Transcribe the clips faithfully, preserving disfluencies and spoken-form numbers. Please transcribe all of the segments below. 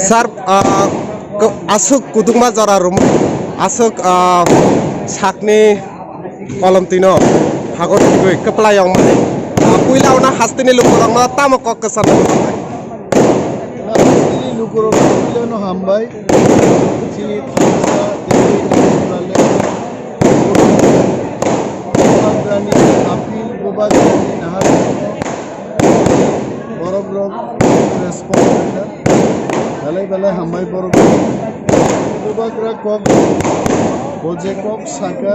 Sir, ah, ko-, aswk kudukma jora rwmwi, aswk, ah, sakni kolom twino hagor twiwi kwplai wngmani, ah, puila ono hasteni lukurokno tamo kok kwcharnai? Hasteni lukurokno puilano hambai. Chini thangsa tei Bubagrani appeal, Bubagrani naharmung, borok rok response rwkha. Belai belai hambai borok. Bubagra kok, bo je kok saka,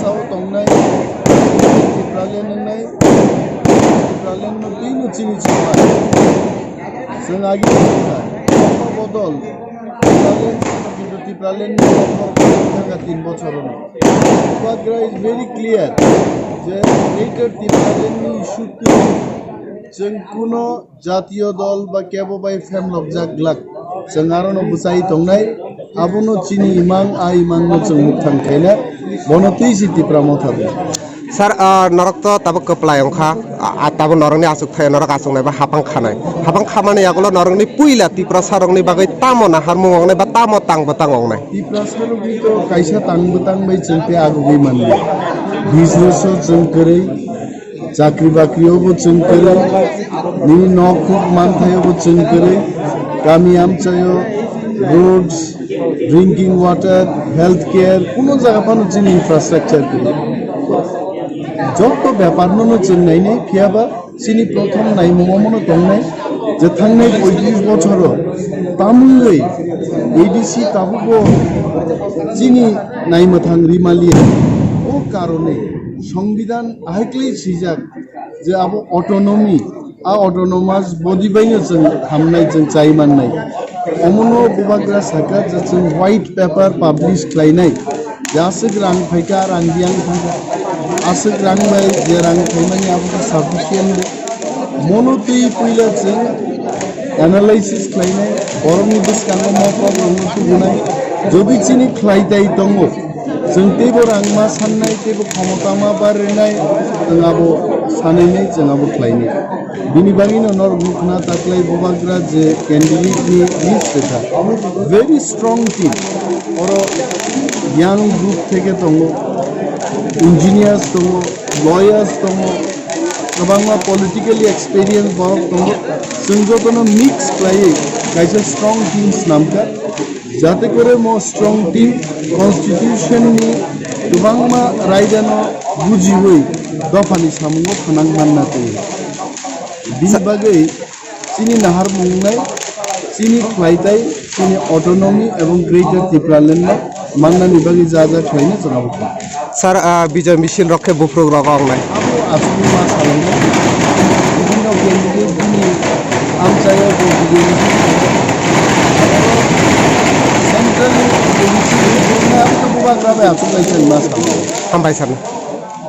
sao tongnai, Tipraland wngnai, Tipraland no twi no chini chini. Chwng agi wngkha, omo bodol, Tipraland, kintu Tipraland ni kokborok thangkha tin bochor ono. Bubagra is very clear je Greater Tipraland ni issue twi chwng kuno jatiyo dol ba kebo bai phem lokjak glak. Chwng aro no bwchai tongnai, abono chini imang, a imang no chwng mukthang khaina, bono twi si Tipra Motha rw. Sir, ah, norok to tabuk kwplai wngkha, ah, ah, tabuk norokni achuk thai norok achuknai ba hapang khanai. Hapang khamani yagulo norokni puila Tiprasa rokni bagwi tamo naharmung wngnai ba tamo tang bwtang wngnai? Tiprasa rokni to kaisa tang bwtang bai chwng tei agugwi manliya. Business o chwng kwrwi, chakri bakri o bo chwng kwrwi, nini nok huk manthai o bo chwng kwrwi, kami amchai o roads, drinking water, health care, kuno jaga phano chini infrastructure kwrwi. Joto bepar no no chwng nainai, phiyaba chini prothom naimung omono tongnai je thangnai poitris bochoro tamungwi A D C tabuko chini naimwthang rimaliya. O karone Songbidan ahaiklai swijak je abo autonomy, a autonomous body baino chwng hamnai, chwng chai mannai. Omono Bubagra saka je chwng white paper publish khlainai, je aswk rang phaikha, rang biyang thangkha, aswk rang bai je rang phaimani abo khe sufficient de. Mono twi puila chwng analysis khlainai, borokni bwskango mokok rokno tubunai. Jodi chini khlaitai tongo, chwng teibo rang ma sannai, teibo khomota ma barinai, chwng abo sanainai, chwng abo khlainai. Bini bagwino norok nukna taklai Bubagra je candidate ni list kwthar. Very strong team. Oro young group theke tongo, engineers tongo, lawyers tongo, kwbangma politically experience borok tongo. Chwng jotono mix khlaiwi kaisa strong team snamkha. Jate kore mo strong team constitution ni kwbangma raidano bujiwi dophani samungo phanang manna twi. Bini bagwi chini naharmung nai, chini khlaitai, chini autonomy ebong Greater Tipraland no mannani bagwi ja ja khlaina chwng abo kha. Sir, ah, Bijoy Misil rok khe buphuruk rok wngnai. Abo aswk ma salai no. Bibhinno candidate bini amchaio bo Bijoy Misil. Central ni A D C buphuruk nai abo khe Bubagra bai aswk lai chwng ma salai. Hambai sir no.